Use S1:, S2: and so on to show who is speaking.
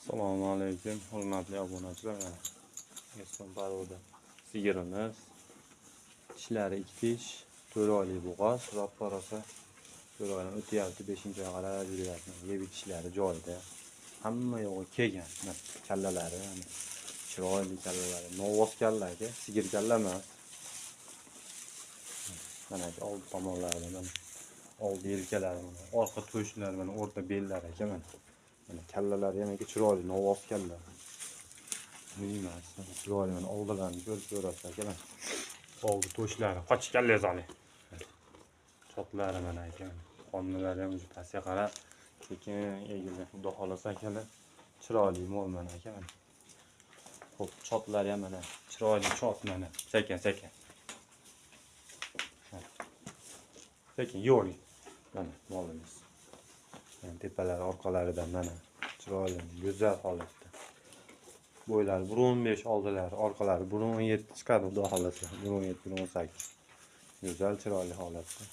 S1: Assalomu alaykum, hurmatli obunachilar. Mana Eson порода sigirimiz. Tishlari 2 tish, 4 oylik bo'g'oz, roppa rosa 4 oydan o'tyapti, 5-oyga qarab yuryapti. Yeb ichishlari joyida. Hamma yog'i kelgan. Mana kallalari, mana chiroyli kallalari. Novvos kalla aka, sigir kalla emas. Mana aka, oldi tomonlarida mana oldi yelkalari, mana orqa to'shlari, mana o'rta bellari aka mana. Mana kallalari ham aka chiroyli, novvos kalla. Emas, mana chiroyli, mana oldilarini ko'rib ko'rasiz aka mana. Oldi to'shlari, qoch kallangizni oling. Chotlari mana aka mana. Qornilari ham уже pastga qarab sekin egildi. Xudo xolasa akalar, chiroyli mol mana aka mana. Xo'p, chotlari ham mana chiroyli chot mana. Sekin sekin. Sekin yo'ring. Mana molimiz. Mana tepalari, orqalaridan mana chiroyli, go'zal holatda. Bo'ylari 1.15 oldilari, orqalari 1.17 chiqadi xudo xolasa. 1.17, 1.18. Go'zal, chiroyli holatda.